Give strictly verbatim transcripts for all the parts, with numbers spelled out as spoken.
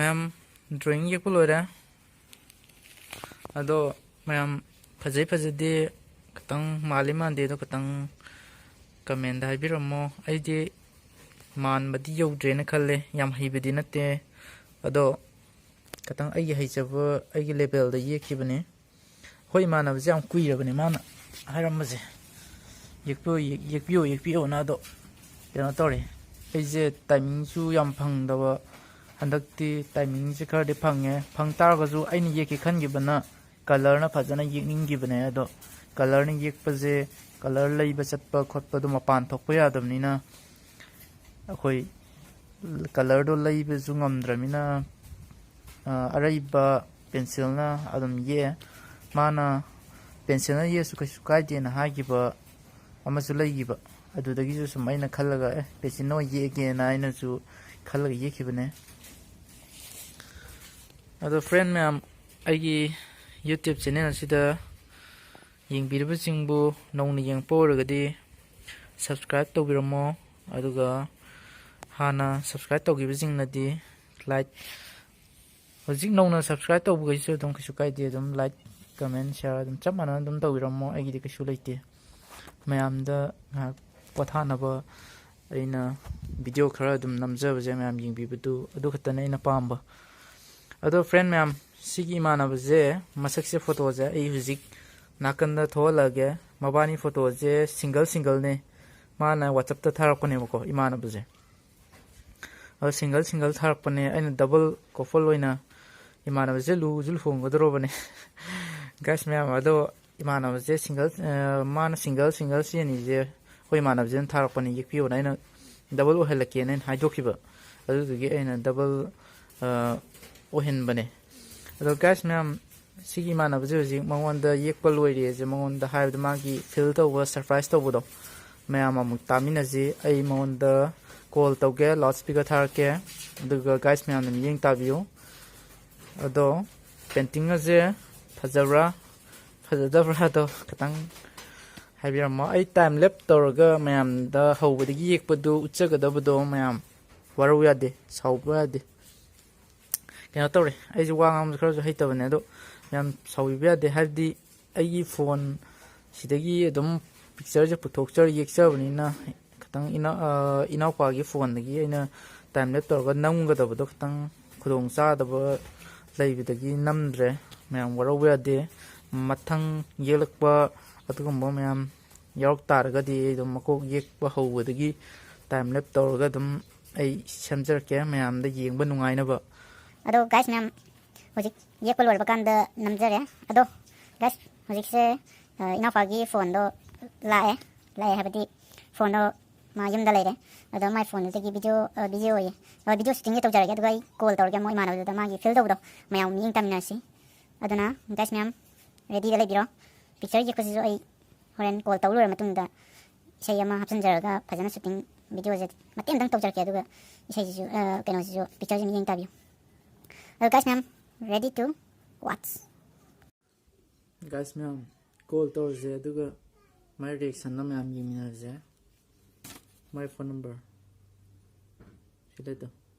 ꯃꯌꯥꯝ, drawing ꯌꯦꯛꯄ ꯂꯣꯏꯔꯦ꯫ ꯑꯗꯣ ꯃꯌꯥꯝ, ꯐꯖꯩ ꯐꯖꯗꯦ, ꯈꯤꯇꯪ ꯃꯥꯜꯂꯤ ꯃꯥꯟꯗꯦ ꯑꯗꯣ ꯈꯤꯇꯪ comment ꯍꯥꯏꯕꯤꯔꯝꯃꯣ꯫ ꯑꯩꯗꯤ ꯃꯥꯟꯕꯗꯤ ꯌꯧꯗ꯭ꯔꯦꯅ ꯈꯜꯂꯦ, ꯌꯥꯝ ꯍꯩꯕꯗꯤ ꯅꯠꯇꯦ꯫ ꯑꯗꯣ ꯈꯤꯇꯪ ꯑꯩꯒꯤ ꯍꯩꯖꯕ, ꯑꯩꯒꯤ levelꯗ ꯌꯦꯛꯈꯤꯕꯅꯦ꯫ ꯑꯩꯈꯣꯏ ꯏꯃꯥꯟꯅꯕꯁꯦ ꯌꯥꯝ ꯀꯨꯏꯔꯕꯅꯦ ꯃꯥꯅ ꯍꯥꯏꯔꯝꯕꯁꯦ, "ꯌꯦꯛꯄꯤꯌꯣ, ꯌꯦꯛ-, ꯌꯦꯛꯄꯤꯌꯣ, ꯌꯦꯛꯄꯤꯌꯣꯅ"꯫ ꯑꯗꯣ ꯀꯩꯅꯣ ꯇꯧꯔꯦ, ꯑꯩꯁꯦ timingꯁꯨ ꯌꯥꯝ ꯐꯪꯗꯕ, ꯍꯟꯗꯛꯇꯤ timingꯁꯦ ꯈꯔꯗꯤ ꯐꯪꯉꯦ꯫ ꯐꯪ ꯇꯥꯔꯒꯁꯨ ꯑꯩꯅ ꯌꯦꯛꯀꯦ ꯈꯟꯈꯤꯕꯅ colourꯅ ꯐꯖꯅ ꯌꯦꯛꯅꯤꯡꯈꯤꯕꯅꯦ꯫ ꯑꯗꯣ colourꯅ ꯌꯦꯛꯄꯁꯦ, colour ꯂꯩꯕ ꯆꯠꯄ ꯈꯣꯠꯄꯗꯣ ꯃꯄꯥꯟ ꯊꯣꯛꯄ ꯌꯥꯗꯕꯅꯤꯅ, ꯑꯩꯈꯣꯏ colourꯗꯣ ꯂꯩꯕꯁꯨ ꯉꯝꯗ꯭ꯔꯃꯤꯅ, ꯑ, ꯑꯔꯩꯕ pencilꯅ ꯑꯗꯨꯝ ꯌꯦꯛꯑꯦ꯫ ꯃꯥꯅ pencilꯅ ꯌꯦꯛꯑꯁꯨ ꯀꯩꯁꯨ ꯀꯥꯏꯗꯦꯅ ꯍꯥꯏꯈꯤꯕ ꯑꯃꯁꯨ ꯂꯩꯈꯤꯕ, ꯑꯗꯨꯗꯒꯤꯁꯨ ꯁꯨꯝ ꯑꯩꯅ ꯈꯜꯂꯒ, "ꯑꯦ, pencilꯅ ꯑꯣꯏꯅ ꯌꯦꯛꯑꯒꯦꯅ" ꯑꯩꯅꯁꯨ ꯈꯜꯂꯒ ꯌꯦꯛꯈꯤꯕꯅꯦ꯫ ꯑꯗꯣ friend ꯃꯌꯥꯝ, ꯑꯩꯒꯤ YouTube channel ꯑꯁꯤꯗ ꯌꯦꯡꯕꯤꯔꯤꯕꯁꯤꯡꯕꯨ ꯅꯧꯅ ꯌꯦꯡꯉꯛꯄ ꯑꯣꯏꯔꯒꯗꯤ subscribe ꯇꯧꯕꯤꯔꯝꯃꯣ, ꯑꯗꯨꯒ ꯍꯥꯟꯅ subscribe ꯇꯧꯈꯤꯕꯁꯤꯡꯅꯗꯤ like, ꯍꯧꯖꯤꯛ ꯅꯧꯅ subscribe ꯇꯧꯕꯈꯩꯁꯨ ꯑꯗꯨꯝ ꯀꯩꯁꯨ ꯀꯥꯏꯗꯦ, ꯑꯗꯨꯝ like, comment, share ꯑꯗꯨꯝ ꯆꯞ ꯃꯥꯟꯅꯅ ꯑꯗꯨꯝ ꯇꯧꯕꯤꯔꯝꯃꯣ, ꯑꯩꯒꯤꯗꯤ ꯀꯩꯁꯨ ꯂꯩꯇꯦ꯫ ꯃꯌꯥꯝꯗ ꯉꯥꯏꯍꯥꯛ ꯄꯣꯊꯥꯅꯕ ꯑꯩꯅ video ꯈꯔ ꯑꯗꯨꯝ ꯅꯝꯖꯕꯁꯦ, ꯃꯌꯥꯝ ꯌꯦꯡꯕꯤꯕꯗꯨ ꯑꯗꯨ ꯈꯛꯇꯅꯦ ꯑꯩꯅ ꯄꯥꯝꯕ꯫ ꯑꯗꯣ friend ꯃꯌꯥꯝ, ꯁꯤꯒꯤ ꯏꯃꯥꯟꯅꯕꯁꯦ ꯃꯁꯛꯁꯦ, photoꯁꯦ ꯑꯩ ꯍꯧꯖꯤꯛ ꯅꯥꯀꯟꯗ ꯊꯣꯛꯍꯜꯂꯛꯑꯒꯦ꯫ ꯃꯕꯥꯅꯤ photoꯁꯦ single singleꯅꯦ, ꯃꯥꯅ WhatsAppꯇ ꯊꯥꯔꯛꯄꯅꯦꯕꯀꯣ ꯏꯃꯥꯟꯅꯕꯁꯦ꯫ ꯑꯗꯣ single single ꯊꯥꯔꯛꯄꯅꯦ, ꯑꯩꯅ double couple ꯑꯣꯏꯅ ꯏꯃꯥꯟꯅꯕꯁꯦ ꯂꯨꯁꯨ ꯂꯨꯍꯣꯡꯒꯗꯧꯔꯕꯅꯦ꯫ Guys ꯃꯌꯥꯝ, ꯑꯗꯣ ꯏꯃꯥꯟꯅꯕꯁꯦ single, ꯑ, ꯃꯥꯅ single single ꯁꯤ ꯑꯅꯤꯁꯦ ꯑꯩꯈꯣꯏ ꯏꯃꯥꯟꯅꯕꯁꯤꯅ ꯊꯥꯔꯛꯄꯅꯦ, ꯌꯦꯛꯄꯤꯌꯣꯅ꯫ ꯑꯩꯅ double ꯑꯣꯏꯍꯜꯂꯛꯀꯦꯅ ꯑꯩꯅ ꯍꯥꯏꯗꯣꯛꯈꯤꯕ, ꯑꯗꯨꯗꯨꯒꯤ ꯑꯩꯅ double, ꯑ, ꯑꯣꯏꯍꯟꯕꯅꯦ꯫ ꯑꯗꯣ guys ꯃꯌꯥꯝ, ꯁꯤꯒꯤ ꯏꯃꯥꯟꯅꯕꯁꯦ ꯍꯧꯖꯤꯛ ꯃꯉꯣꯟꯗ ꯌꯦꯛꯄ ꯂꯣꯏꯔꯦꯁꯦ ꯃꯉꯣꯟꯗ ꯍꯥꯏꯕꯗ ꯃꯥꯒꯤ feel ꯇꯧꯕ, surprise ꯇꯧꯕꯗꯣ ꯃꯌꯥꯝ ꯑꯃꯨꯛ ꯇꯥꯃꯤꯟꯅꯁꯤ꯫ ꯑꯩ ꯃꯉꯣꯟꯗ call ꯇꯧꯒꯦ, loudspeaker ꯊꯥꯔꯛꯀꯦ, ꯑꯗꯨꯒ guys ꯃꯌꯥꯝꯅ ꯃꯤꯠꯌꯦꯡ ꯇꯥꯕꯤꯌꯨ꯫ ꯑꯗꯣ painting ꯑꯁꯦ ꯐꯖꯕ꯭ꯔꯥ ꯐꯖꯗꯕ꯭ꯔꯥꯗꯣ ꯈꯤꯇꯪ ꯍꯥꯏꯕꯤꯔꯝꯃꯣ꯫ ꯑꯩ time lapse ꯇꯧꯔꯒ ꯃꯌꯥꯝꯗ ꯍꯧꯕꯗꯒꯤ ꯌꯦꯛꯄꯗꯨ ꯎꯠꯆꯒꯗꯕꯗꯣ ꯃꯌꯥꯝ ꯋꯥꯔꯧ ꯌꯥꯗꯦ, ꯁꯥꯎꯕ ꯌꯥꯗꯦ꯫ ꯀꯩꯅꯣ ꯇꯧꯔꯦ, ꯑꯩꯁꯨ ꯋꯥ ꯉꯥꯡꯕꯁꯦ ꯈꯔꯁꯨ ꯍꯩꯇꯕꯅꯦ, ꯑꯗꯣ ꯌꯥꯝ ꯁꯥꯎꯕꯤꯕ ꯌꯥꯗꯦ꯫ ꯍꯥꯏꯕꯗꯤ ꯑꯩꯒꯤ ꯐꯣꯟ ꯁꯤꯗꯒꯤ ꯑꯗꯨꯝ ꯄꯤꯛꯆꯔꯁꯦ ꯄꯨꯊꯣꯛꯆꯔ ꯌꯦꯛꯆꯕꯅꯤꯅ ꯈꯤꯇꯪ ꯏꯅꯥꯎ-, ꯑ, ꯏꯅꯥꯎꯄꯥꯒꯤ ꯐꯣꯟꯗꯒꯤ ꯑꯩꯅ ꯇꯥꯏꯝ ꯂꯦꯞ ꯇꯧꯔꯒ ꯅꯝꯒꯗꯕꯗꯣ ꯈꯤꯇꯪ ꯈꯨꯗꯣꯡ ꯆꯥꯗꯕ ꯂꯩꯕꯗꯒꯤ ꯅꯝꯗ꯭ꯔꯦ꯫ ꯃꯌꯥꯝ ꯋꯥꯔꯧꯕ ꯌꯥꯗꯦ꯫ ꯃꯊꯪ ꯌꯦꯛꯂꯛꯄ ꯑꯗꯨꯒꯨꯝꯕ ꯃꯌꯥꯝ ꯌꯥꯎꯔꯛ ꯇꯥꯔꯒꯗꯤ ꯑꯩ ꯑꯗꯨꯝ ꯃꯀꯣꯛ ꯌꯦꯛꯄ ꯍꯧꯕꯗꯒꯤ ꯇꯥꯏꯝ ꯂꯦꯞ ꯇꯧꯔꯒ ꯑꯗꯨꯝ ꯑꯩ ꯁꯦꯝꯖꯔꯛꯀꯦ ꯃꯌꯥꯝꯗ ꯌꯦꯡꯕ ꯅꯨꯡꯉꯥꯏꯅꯕ꯫ ꯑꯗꯣ ꯒꯥꯏꯁ ꯃꯌꯥꯝ ꯍꯧꯖꯤꯛ ꯌꯦꯛꯄ ꯂꯣꯏꯔꯕ ꯀꯥꯟꯗ ꯅꯝꯖꯔꯦ꯫ ꯑꯗꯣ ꯒꯥꯏꯁ ꯍꯧꯖꯤꯛꯁꯦ, ꯑ, ꯏꯅꯥꯎꯄꯥꯒꯤ ꯐꯣꯟꯗꯣ ꯂꯥꯛꯑꯦ꯫ ꯂꯥꯛꯑꯦ ꯍꯥꯏꯕꯗꯤ ꯐꯣꯟꯗꯣ ꯃꯥ ꯌꯨꯝꯗ ꯂꯩꯔꯦ꯫ ꯑꯗꯣ ꯃꯥꯏ ꯐꯣꯟꯗꯨꯗꯒꯤ ꯚꯤꯗꯤꯑꯣ, ꯑ, ꯚꯤꯗꯤꯑꯣ ꯑꯣꯏꯌꯦ꯫ ꯑ, ꯚꯤꯗꯤꯑꯣ ꯁꯨꯇꯤꯡꯁꯦ ꯇꯧꯖꯔꯒꯦ, ꯑꯗꯨꯒ ꯑꯩ ꯀꯣꯜ ꯇꯧꯔꯒꯦ ꯑꯃꯨꯛ ꯏꯃꯥꯟꯅꯕꯗꯨꯗ, ꯃꯥꯒꯤ ꯐꯤꯜ ꯇꯧꯕꯗꯣ ꯃꯌꯥꯝ ꯃꯤꯠꯌꯦꯡ ꯇꯥꯃꯤꯟꯅꯔꯁꯤ꯫ ꯑꯗꯨꯅ ꯒꯥꯏꯁ ꯃꯌꯥꯝ ꯔꯦꯗꯤꯗ ꯂꯩꯕꯤꯔꯣ꯫ ꯄꯤꯛꯆꯔ ꯌꯦꯛꯄꯁꯤꯁꯨ ꯑꯩ ꯍꯣꯔꯦꯟ ꯀꯣꯜ ꯇꯧ ꯂꯣꯏꯔ ꯃꯇꯨꯡꯗ ꯏꯁꯩ ꯑꯃ ꯍꯥꯞꯆꯤꯟꯖꯔꯒ ꯐꯖꯅ ꯁꯨꯇꯤꯡ ꯚꯤꯗꯤꯑꯣꯁꯦ ꯃꯇꯦꯛ ꯑꯃꯇꯪ ꯇꯧꯖꯔꯛꯀꯦ꯫ ꯑꯗꯨꯒ ꯏꯁꯩꯁꯤꯁꯨ, ꯑ, ꯀꯩꯅꯣꯁꯤꯁꯨ, ꯄꯤꯛꯆꯔꯁꯤ ꯃꯤꯠꯌꯦꯡ ꯇꯥꯕꯤꯌꯨ꯫ ꯑꯗꯣ ꯒꯥꯏꯁ ꯃꯌꯥꯝ, ready to watch꯫ ꯒꯥꯏꯁ ꯃꯌꯥꯝ, ꯀꯣꯜ ꯇꯧꯔꯁꯦ, ꯑꯗꯨꯒ ꯃꯥꯏ ꯔꯤꯌꯦꯛꯁꯟꯗꯣ ꯃꯌꯥꯝ ꯌꯦꯡꯃꯤꯟꯅꯔꯁꯦ꯫ ꯃꯥꯏ ꯐꯣꯟ ꯅꯝꯕꯔ ꯁꯤ ꯂꯩꯇꯣ꯫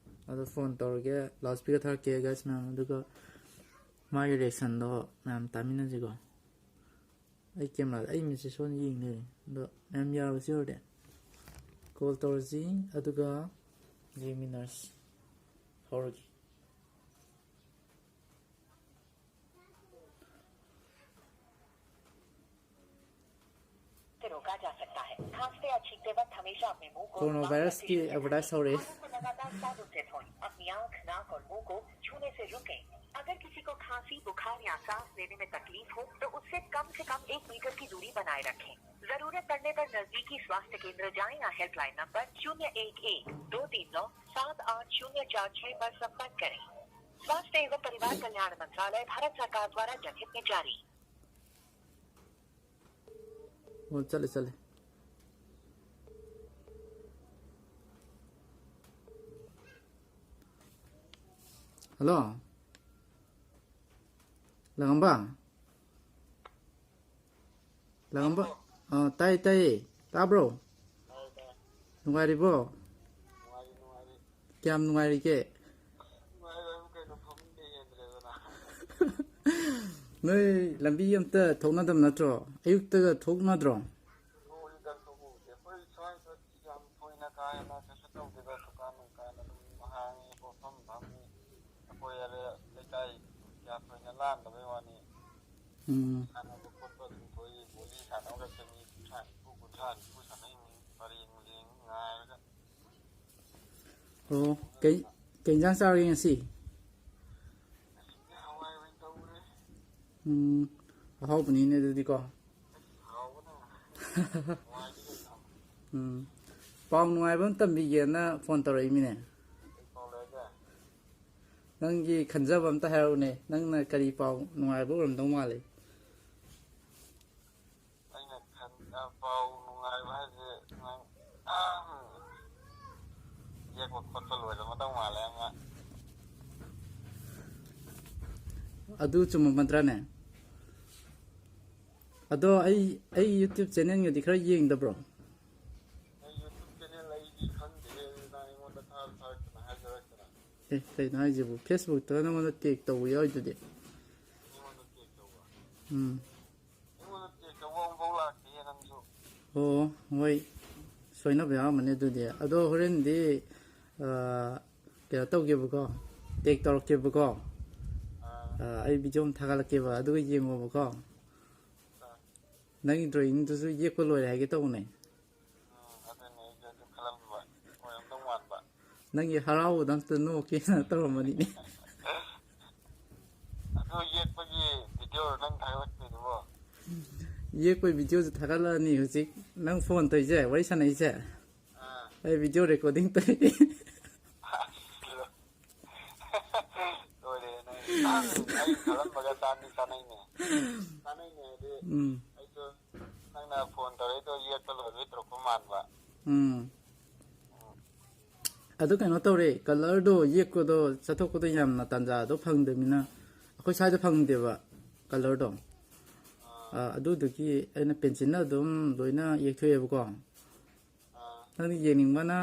ꯑꯗꯣ ꯐꯣꯟ ꯇꯧꯔꯒꯦ, ꯂꯥꯎꯠ ꯁ꯭ꯄꯤꯀꯔ ꯊꯥꯔꯛꯀꯦ ꯒꯥꯏꯁ ꯃꯌꯥꯝ, ꯑꯗꯨꯒ ꯃꯥꯒꯤ ꯔꯤꯌꯦꯛꯁꯟꯗꯣ ꯃꯌꯥꯝ ꯇꯥꯃꯤꯟꯅꯁꯤꯀꯣ꯫ ꯑꯩ ꯀꯦꯃꯦꯔꯥꯗ ꯑꯩ ꯃꯤꯠꯁꯦ ꯁꯣꯟ ꯌꯦꯡ ꯂꯩꯔꯦ꯫ ꯑꯗꯣ ꯃꯌꯥꯝ ꯌꯥꯔꯕꯁꯤ ꯑꯣꯏꯔꯗꯤ ꯀꯣꯜ ꯇꯧꯔꯁꯤ, ꯑꯗꯨꯒ ꯌꯦꯡꯃꯤꯟꯅꯔꯁꯤ꯫ ꯍꯧꯔꯒꯦ꯫ से रोका जा सकता है। खांसते या छींकते वक्त हमेशा अपने मुंह को कोरोना वायरस की एडवर्टाइज हो रही है। हाथों को लगातार साबुन से धोएं। अपनी आंख, नाक और मुंह को छूने से रुकें। अगर किसी को खांसी, बुखार या सांस लेने में तकलीफ हो, तो उससे कम से कम एक मीटर की दूरी बनाए रखें। जरूरत पड़ने पर नजदीकी स्वास्थ्य केंद्र जाएं या हेल्पलाइन नंबर शून्य एक एक दो तीन नौ सात आठ शून्य चार छह पर संपर्क करें। स्वास्थ्य एवं परिवार कल्याण मंत्रालय, भारत सरकार द्वारा जनहित में जारी। ꯑꯣ, ꯆꯠꯂꯦ, ꯆꯠꯂꯦ꯫ ꯍꯜꯂꯣ? ꯂꯥꯡꯉꯝꯕ? ꯂꯥꯡꯉꯝꯕ? ꯑꯥ, ꯇꯥꯏꯌꯦ, ꯇꯥꯏꯌꯦ꯫ ꯇꯥꯕ꯭ꯔꯣ? ꯅꯨꯡꯉꯥꯏꯔꯤꯕꯣ? ꯀꯌꯥꯝ ꯅꯨꯡꯉꯥꯏꯔꯤꯒꯦ? ꯅꯨꯡꯉꯥꯏꯕ ꯍꯥꯏꯕꯨ ꯀꯩꯅꯣ, ꯐꯝ ꯅꯣꯏ ꯂꯝꯕꯤ ꯑꯝꯇ ꯊꯣꯛꯅꯗꯕ ꯅꯠꯇ꯭ꯔꯣ? ꯑꯌꯨꯛꯇꯒ ꯊꯣꯛꯅꯗ꯭ꯔꯣ? ꯊꯣꯛꯏꯗ ꯊꯣꯛꯄꯕꯨꯗꯤ꯫ ꯑꯩꯈꯣꯏ ꯁ꯭ꯋꯥꯏꯗꯗꯤ ꯌꯥꯝ ꯊꯣꯏꯅ ꯀꯥ ꯍꯦꯟꯅ ꯀꯩꯁꯨ ꯇꯧꯗꯦꯗ, ꯗꯨꯀꯥꯟ ꯅꯨꯡꯀꯥꯟ ꯑꯗꯨꯝ ꯍꯥꯡꯉꯤ, ꯄꯣꯠꯐꯝ ꯐꯝꯃꯤ꯫ ꯑꯩꯈꯣꯏ ꯑꯗ ꯂꯩꯀꯥꯏ ꯀꯌꯥ ꯊꯣꯏꯅ ꯂꯥꯟꯗꯕꯩ ꯋꯥꯅꯤ꯫ ꯎꯝ꯫ ꯁꯥꯟꯅꯕ ꯈꯣꯠꯄ ꯑꯗꯨꯝ ꯊꯣꯛꯏ, ꯕꯣꯂꯤ ꯁꯥꯟꯅꯕꯒ ꯃꯤ ꯀꯨꯟꯊ꯭ꯔꯥ ꯅꯤꯐꯨ, ꯀꯨꯟꯊ꯭ꯔꯥ ꯅꯤꯐꯨ ꯁꯥꯟꯅꯩ ꯃꯤ ꯄꯔꯦꯡ ꯂꯦꯡ ꯉꯥꯏꯔꯒ꯫ ꯑꯣ, ꯀꯩ, ꯀꯩ ꯏꯟꯖꯥꯡ ꯆꯥꯔꯒꯦ ꯉꯁꯤ? ꯉꯁꯤꯗꯤ ꯍꯋꯥꯏ ꯑꯣꯏꯅ ꯇꯧꯔꯦ꯫ ꯎꯝ, ꯑꯍꯥꯎꯕꯅꯤꯅꯦ ꯑꯗꯨꯗꯤꯀꯣ꯫ ꯍꯥꯎꯕꯅ ꯅꯨꯡꯉꯥꯏꯗꯤ ꯀꯩꯅꯣ꯫ ꯎꯝ, ꯄꯥꯎ ꯅꯨꯡꯉꯥꯏꯕ ꯑꯃ ꯇꯝꯕꯤꯒꯦꯅ ꯐꯣꯟ ꯇꯧꯔꯛꯏꯃꯤꯅꯦ꯫ ꯀꯩ ꯄꯥꯎ ꯂꯩꯒꯦ? ꯅꯪꯒꯤ ꯈꯟꯖꯕ ꯑꯝꯇ ꯍꯥꯏꯔꯛꯎꯅꯦ, ꯅꯪꯅ ꯀꯔꯤ ꯄꯥꯎ ꯅꯨꯡꯉꯥꯏꯕ ꯑꯣꯏꯔꯝꯗꯧ ꯃꯥꯜꯂꯤ? ꯑꯩꯅ ꯈꯟ-, ꯑ, ꯄꯥꯎ ꯅꯨꯡꯉꯥꯏꯕ ꯍꯥꯏꯁꯦ ꯅꯪ, ꯑꯍꯝ, ꯌꯦꯛꯄ ꯈꯣꯠꯄ ꯂꯣꯏꯔꯝꯃꯗꯧ ꯃꯥꯜꯂꯦ ꯑꯉꯥꯡ꯫ ꯑꯗꯨ ꯆꯨꯝꯃꯝ ꯅꯠꯇ꯭ꯔꯥꯅꯦ? ꯑꯗꯣ ꯑꯩ, ꯑꯩ YouTube channelꯒꯗꯤ ꯈꯔ ꯌꯦꯡꯗꯕ꯭ꯔꯣ? ꯑꯩ YouTube channel ꯑꯩꯗꯤ ꯈꯪꯗꯦꯍꯦ, ꯑꯗꯨ ꯅꯪ ꯑꯩꯉꯣꯟꯗ ꯊꯥꯔꯛ-, ꯊꯥꯔꯛꯇꯅ ꯍꯥꯏꯖꯔꯛꯇꯅ꯫ ꯑꯦ, ꯀꯩꯅꯣ ꯍꯥꯏꯁꯤꯕꯨ? Facebookꯇ ꯅꯉꯣꯟꯗ tag ꯇꯧꯕ ꯌꯥꯎꯔꯤꯗꯨꯗꯤ꯫ ꯑꯩꯉꯣꯟꯗ tag ꯇꯧꯕ? ꯎꯝ꯫ ꯑꯩꯉꯣꯟꯗ tag ꯇꯧꯕ ꯑꯃꯨꯛꯐꯥꯎ ꯂꯥꯛꯇꯦꯍꯦ ꯅꯪꯁꯨ꯫ ꯑꯣ, ꯍꯣꯏ꯫ ꯁꯣꯏꯅꯕ ꯌꯥꯎꯔꯝꯃꯅꯤ ꯑꯗꯨꯗꯤ꯫ ꯑꯗꯣ ꯍꯣꯔꯦꯟꯗꯤ, ꯑ, ꯀꯩꯅꯣ ꯇꯧꯒꯦꯕꯀꯣ, tag ꯇꯧꯔꯛꯀꯦꯕꯀꯣ꯫ ꯑꯥ꯫ ꯑ, ꯑꯩ video ꯑꯃ ꯊꯥꯒꯠꯂꯛꯀꯦꯕ, ꯑꯗꯨꯒ ꯌꯦꯡꯉꯣꯕꯀꯣ꯫ ꯑꯥ꯫ ꯅꯪꯒꯤ drawingꯗꯨꯁꯨ ꯌꯦꯛꯄ ꯂꯣꯏꯔꯦ ꯍꯥꯏꯒꯦ ꯇꯧꯕꯅꯦ꯫ ꯎꯝ, ꯑꯗꯨꯅꯦ ꯑꯩꯁꯨ ꯑꯗꯨ ꯈꯜꯂꯝꯕ꯫ ꯑꯣꯏꯔꯝꯗꯧ ꯃꯥꯟꯕ꯫ ꯅꯪꯒꯤ ꯍꯔꯥꯎꯕꯗ ꯑꯝꯇ ꯅꯣꯛꯀꯦꯅ ꯇꯧꯔꯝꯕꯅꯤꯅꯦ꯫ ꯑꯗꯨ ꯌꯦꯛꯄꯒꯤ videoꯔꯣ ꯅꯪ ꯊꯥꯒꯠꯂꯛꯇꯣꯏꯗꯨꯕꯣ? ꯌꯦꯛꯄꯒꯤ videoꯁꯨ ꯊꯥꯒꯠꯂꯛꯑꯅꯤ ꯍꯧꯖꯤꯛ꯫ ꯅꯪ phone ꯇꯧꯔꯤꯁꯦ, ꯋꯥꯔꯤ ꯁꯥꯟꯅꯩꯁꯦ꯫ ꯑꯥ꯫ ꯑꯩ video recording ꯇꯧꯔꯤ꯫ ꯂꯣꯏꯔꯦ ꯅꯪ꯫ ꯑꯩ ꯈꯜꯂꯝꯕꯒ ꯆꯥꯟꯗꯤ ꯆꯥꯟꯅꯩꯅꯦ꯫ ꯆꯥꯟꯅꯩꯅꯦ ꯍꯥꯏꯗꯤ ꯎꯝ꯫ ꯑꯩꯁꯨ ꯅꯪꯅ phone ꯇꯧꯔꯛꯏꯗꯣ ꯌꯦꯛꯄ ꯂꯣꯏꯕꯩ ꯇꯧꯔꯛꯄ ꯃꯥꯟꯕ꯫ ꯎꯝ꯫ ꯑꯗꯨ ꯀꯩꯅꯣ ꯇꯧꯔꯦ, colourꯗꯣ ꯌꯦꯛꯄꯗꯣ ꯆꯠꯊꯣꯛꯄꯗꯣ ꯌꯥꯝꯅ ꯇꯥꯟꯖꯥꯗꯣ ꯐꯪꯗꯕꯅꯤꯅ, ꯑꯩꯈꯣꯏ ꯁ꯭ꯋꯥꯏꯗ ꯐꯪꯗꯦꯕ colourꯗꯣ꯫ ꯑꯥ꯫ ꯑꯥ, ꯑꯗꯨꯗꯨꯒꯤ ꯑꯩꯅ pencilꯅ ꯑꯗꯨꯝ ꯂꯣꯏꯅ ꯌꯦꯛꯊꯣꯛꯑꯦꯕꯀꯣ꯫ ꯑꯥ꯫ ꯅꯪꯅ ꯌꯦꯡꯅꯤꯡꯕꯅ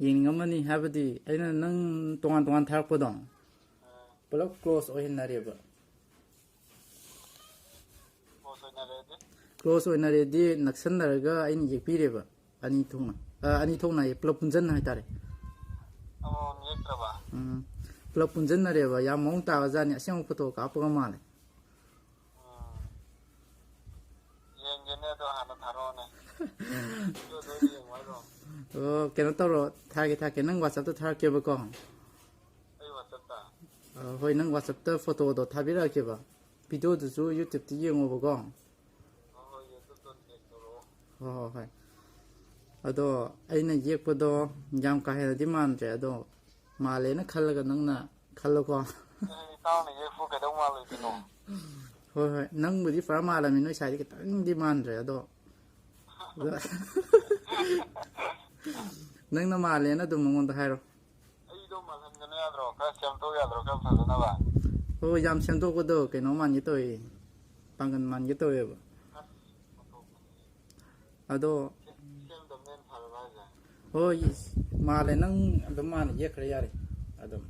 ꯌꯦꯡꯅꯤꯡꯉꯝꯃꯅꯤ, ꯍꯥꯏꯕꯗꯤ ꯑꯩꯅ ꯅꯪ ꯇꯣꯉꯥꯟ ꯇꯣꯉꯥꯟ ꯊꯥꯔꯛꯄꯗꯣ ꯑꯥ꯫ ꯄꯨꯂꯞ close ꯑꯣꯏꯍꯟꯅꯔꯦꯕ꯫ ꯀ꯭ꯂꯣꯁ ꯑꯣꯏꯅꯔꯦꯗꯤ ꯅꯛꯁꯟꯅꯔꯒ ꯑꯩꯅ ꯌꯦꯛꯄꯤꯔꯦꯕ꯫ ꯑꯅꯤ ꯊꯣꯛꯅ, ꯑ, ꯑꯅꯤ ꯊꯣꯛꯅ ꯍꯥꯏꯌꯦ, ꯄꯨꯂꯞ ꯄꯨꯟꯁꯤꯟꯅ ꯍꯥꯏꯇꯥꯔꯦ꯫ ꯎꯝ, ꯄꯨꯂꯞ ꯄꯨꯟꯁꯤꯟꯅꯔꯦꯕ꯫ ꯌꯥꯝ ꯃꯑꯣꯡ ꯇꯥꯕꯖꯥꯠꯅꯤ, ꯑꯁꯦꯡꯕ ꯐꯣꯇꯣ ꯀꯥꯞꯄꯒ ꯃꯥꯜꯂꯦ꯫ ꯎꯝ, ꯌꯦꯡꯒꯦꯅꯦ, ꯑꯗꯣ ꯍꯥꯟꯅ ꯊꯥꯔꯛꯑꯣꯅꯦ꯫ ꯚꯤꯗꯤꯑꯣꯗꯣ ꯑꯣꯏꯅ ꯌꯦꯡꯉꯣ ꯍꯥꯏꯔꯣ? ꯑꯣ, ꯀꯩꯅꯣ ꯇꯧꯔꯣ, ꯊꯥꯔꯛꯀꯦ, ꯊꯥꯔꯛꯀꯦ꯫ ꯅꯪ WhatsApp-ꯇ ꯊꯥꯔꯛꯀꯦꯕꯀꯣ꯫ ꯑꯩ WhatsApp-ꯇ? ꯑ, ꯍꯣꯏ, ꯅꯪ WhatsApp-ꯇ ꯐꯣꯇꯣꯗꯣ ꯊꯥꯕꯤꯔꯛꯑꯒꯦꯕ꯫ ꯚꯤꯗꯤꯑꯣꯗꯨꯁꯨ YouTube-ꯇ ꯌꯦꯡꯉꯣꯕꯀꯣ꯫ ꯍꯣꯏ, ꯍꯣꯏ, YouTube-ꯇ check ꯇꯧꯔꯛꯑꯣ꯫ ꯍꯣꯏ, ꯍꯣꯏ, ꯍꯣꯏ꯫ ꯑꯗꯣ ꯑꯩꯅ ꯌꯦꯛꯄꯗꯣ ꯌꯥꯝ ꯀꯥ ꯍꯦꯟꯅꯗꯤ ꯃꯥꯟꯗ꯭ꯔꯦ, ꯑꯗꯣ ꯃꯥꯜꯂꯦꯅ ꯈꯜꯂꯒ ꯅꯪꯅ ꯈꯜꯂꯣꯀꯣ꯫ ꯑꯦ, ꯏꯇꯥꯎꯅ ꯌꯦꯛꯄꯨ ꯀꯩꯗꯧ ꯃꯥꯜꯂꯣꯏꯗꯣꯏꯅꯣ? ꯍꯣꯏ, ꯍꯣꯏ, ꯅꯪꯕꯨꯗꯤ ꯄꯨꯔꯥ ꯃꯥꯜꯂꯝꯃꯤ, ꯅꯣꯏ ꯁꯥꯏꯗꯤ ꯈꯤꯇꯪꯗꯤ ꯃꯥꯟꯗ꯭ꯔꯦ, ꯑꯗꯣ ꯅꯪꯅ ꯃꯥꯜꯂꯦꯅ ꯑꯗꯨꯝ ꯃꯉꯣꯟꯗ ꯍꯥꯏꯔꯣ꯫ ꯑꯩꯗꯣ ꯃꯥꯜꯍꯟꯒꯅꯨ ꯌꯥꯗ꯭ꯔꯣ? ꯈꯔ ꯁꯦꯝꯗꯣꯛ ꯌꯥꯗ꯭ꯔꯣ? ꯈꯔ ꯐꯖꯅꯕ꯫ ꯍꯣꯏ, ꯌꯥꯝ ꯁꯦꯝꯗꯣꯛꯄꯗꯣ ꯀꯩꯅꯣ ꯃꯥꯟꯒꯦ ꯇꯧꯋꯦ, ꯄꯥꯡꯒꯟ ꯃꯥꯟꯒꯦ ꯇꯧꯋꯦꯕ꯫ ꯑꯗꯣ ꯁꯦꯝꯗꯕꯅ ꯍꯦꯟꯅ ꯐꯔꯕ ꯍꯥꯏꯁꯦ? ꯍꯣꯏ, ꯃꯥꯜꯂꯦ, ꯅꯪ ꯑꯗꯨꯝ ꯃꯥꯟꯅ ꯌꯦꯛꯈ꯭ꯔꯦ, ꯌꯥꯔꯦ ꯑꯗꯨꯝ꯫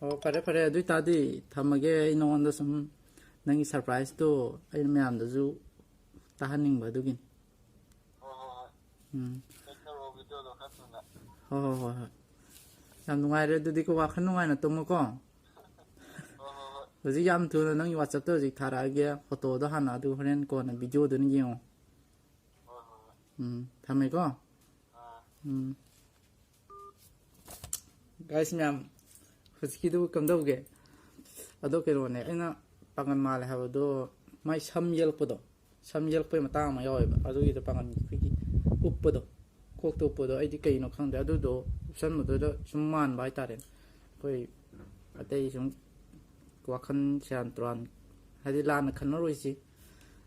ꯑꯣ, ꯐꯔꯦ, ꯐꯔꯦ, ꯑꯗꯨ ꯑꯣꯏꯇꯥꯔꯗꯤ ꯊꯝꯃꯒꯦ꯫ ꯑꯩ ꯅꯉꯣꯟꯗ ꯁꯨꯝ ꯅꯪꯒꯤ surprise-ꯇꯣ ꯑꯩꯅ ꯃꯌꯥꯝꯗꯁꯨ ꯇꯥꯍꯟꯅꯤꯡꯕ ꯑꯗꯨꯒꯤꯅꯤ꯫ ꯍꯣꯏ, ꯍꯣꯏ, ꯍꯣꯏ꯫ ꯎꯝ꯫ Check ꯇꯧꯔꯛꯑꯣ video-ꯗꯣ ꯈꯔ ꯊꯨꯅ꯫ ꯍꯣꯏ, ꯍꯣꯏ, ꯍꯣꯏ, ꯍꯣꯏ꯫ ꯌꯥꯝ ꯅꯨꯡꯉꯥꯏꯔꯦ ꯑꯗꯨꯗꯤꯀꯣ, ꯋꯥꯈꯜ ꯅꯨꯡꯉꯥꯏꯅ ꯇꯨꯝꯃꯨꯀꯣ꯫ ꯍꯣꯏ, ꯍꯣꯏ, ꯍꯣꯏ꯫ ꯍꯧꯖꯤꯛ ꯌꯥꯝ ꯊꯨꯅ ꯅꯪꯒꯤ WhatsApp-ꯇ ꯍꯧꯖꯤꯛ ꯊꯥꯔꯛꯑꯒꯦ, ꯐꯣꯇꯣꯗꯣ ꯍꯥꯟꯅ, ꯑꯗꯨ ꯍꯣꯔꯦꯟ ꯀꯣꯟꯅ video-ꯗꯨꯅ ꯌꯦꯡꯉꯣ꯫ ꯍꯣꯏ, ꯍꯣꯏ, ꯍꯣꯏ꯫ ꯎꯝ, ꯊꯝꯃꯦꯀꯣ꯫ ꯑꯥ꯫ ꯎꯝ꯫ Guys ꯃꯌꯥꯝ, ꯍꯧꯖꯤꯛꯀꯤꯗꯨ ꯀꯝꯗꯧꯒꯦ? ꯑꯗꯣ ꯀꯩꯅꯣꯅꯦ, ꯑꯩꯅ ꯄꯥꯡꯒꯟ ꯃꯥꯜꯂꯦ ꯍꯥꯏꯕꯗꯣ, ꯃꯥꯏ ꯁꯝ ꯌꯦꯜꯂꯛꯄꯗꯣ, ꯁꯝ ꯌꯦꯜꯂꯛꯄꯩ ꯃꯇꯥꯡ ꯑꯃ ꯌꯥꯎꯋꯦꯕ, ꯑꯗꯨꯒꯤꯗꯣ ꯄꯥꯡꯒꯟ ꯑꯩꯈꯣꯏꯒꯤ ꯎꯞꯄꯗꯣ, ꯀꯣꯛꯇ ꯎꯞꯄꯗꯣ, ꯑꯩꯗꯤ ꯀꯩꯅꯣ ꯈꯪꯗꯦ, ꯑꯗꯨꯗꯣ ꯎꯞꯁꯟꯕꯗꯨꯗ ꯁꯨꯝ ꯃꯥꯟꯕ ꯍꯥꯏꯇꯥꯔꯦ꯫ ꯑꯩꯈꯣꯏ ꯑꯇꯩ ꯁꯨꯝ ꯋꯥꯈꯜ ꯁꯦꯔꯥꯟ ꯇꯨꯔꯥꯟ, ꯍꯥꯏꯗꯤ ꯂꯥꯟꯅ ꯈꯟꯅꯔꯣꯏꯁꯤ꯫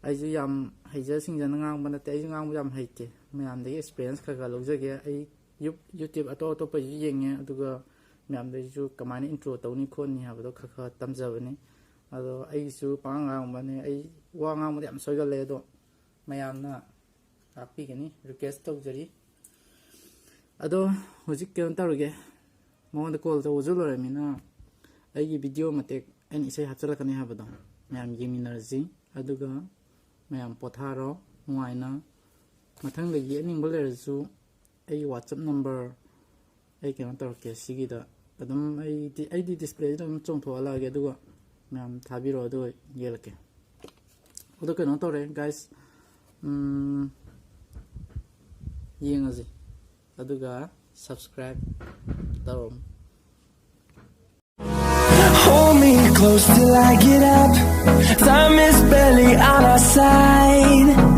ꯑꯩꯁꯨ ꯌꯥꯝ ꯍꯩꯖ ꯁꯤꯡꯖꯅ ꯉꯥꯡꯕ ꯅꯠꯇꯦ, ꯑꯩꯁꯨ ꯉꯥꯡꯕ ꯌꯥꯝ ꯍꯩꯇꯦ, ꯃꯌꯥꯝꯗꯒꯤ experience ꯈꯔ ꯈꯔ ꯂꯧꯖꯒꯦ꯫ ꯑꯩ ꯌꯨ-, YouTube ꯑꯇꯣꯞ ꯑꯇꯣꯞꯄꯁꯨ ꯌꯦꯡꯉꯦ, ꯑꯗꯨꯒ ꯃꯌꯥꯝꯗꯩꯁꯨ ꯀꯃꯥꯏꯅ intro ꯇꯧꯅꯤ ꯈꯣꯠꯅꯤ ꯍꯥꯏꯕꯗꯣ ꯈꯔ ꯈꯔ ꯇꯝꯖꯕꯅꯤ꯫ ꯑꯗꯣ ꯑꯩꯒꯤꯁꯨ ꯄꯉꯥꯡ ꯉꯥꯡꯕꯅꯦ, ꯑꯩ ꯋꯥ ꯉꯥꯡꯕꯗ ꯌꯥꯝ ꯁꯣꯏꯒꯜꯂꯦ, ꯑꯗꯣ ꯃꯌꯥꯝꯅ ꯇꯥꯛꯄꯤꯒꯅꯤ, request ꯇꯧꯖꯔꯤ꯫ ꯑꯗꯣ ꯍꯧꯖꯤꯛ ꯀꯩꯅꯣ ꯇꯧꯔꯒꯦ, ꯃꯉꯣꯟꯗ call ꯇꯧꯕꯁꯨ ꯂꯣꯏꯔꯃꯤꯅ ꯑꯩꯒꯤ video ꯃꯇꯦꯛ ꯑꯩꯅ ꯏꯁꯩ ꯍꯥꯞꯆꯤꯜꯂꯛꯀꯅꯤ ꯍꯥꯏꯕꯗꯣ ꯃꯌꯥꯝ ꯌꯦꯡꯃꯤꯟꯅꯔꯁꯤ꯫ ꯑꯗꯨꯒ ꯃꯌꯥꯝ ꯄꯣꯊꯥꯔꯣ ꯅꯨꯡꯉꯥꯏꯅ꯫ ꯃꯊꯪꯗ ꯌꯦꯛꯅꯤꯡꯕ ꯂꯩꯔꯁꯨ ꯑꯩꯒꯤ WhatsApp number ꯑꯩ ꯀꯩꯅꯣ ꯇꯧꯔꯛꯀꯦ, ꯁꯤꯒꯤꯗ ꯑꯗꯨꯝ ꯑꯩꯗꯤ ꯑꯩꯗꯤ displayꯗ ꯑꯗꯨꯝ ꯆꯣꯡꯊꯣꯛꯍꯜꯂꯛꯑꯒꯦ, ꯑꯗꯨꯒ ꯃꯌꯥꯝ ꯊꯥꯕꯤꯔꯛꯑꯣ, ꯑꯗꯨꯒ ꯌꯦꯛꯂꯛꯀꯦ꯫ ꯑꯗꯣ ꯀꯩꯅꯣ ꯇꯧꯔꯦ guys, ꯌꯦꯡꯉꯁꯤ, ꯑꯗꯨꯒ subscribe ꯇꯧꯔꯝꯃꯨ꯫ Hold me close till I get up. Time is barely on our side.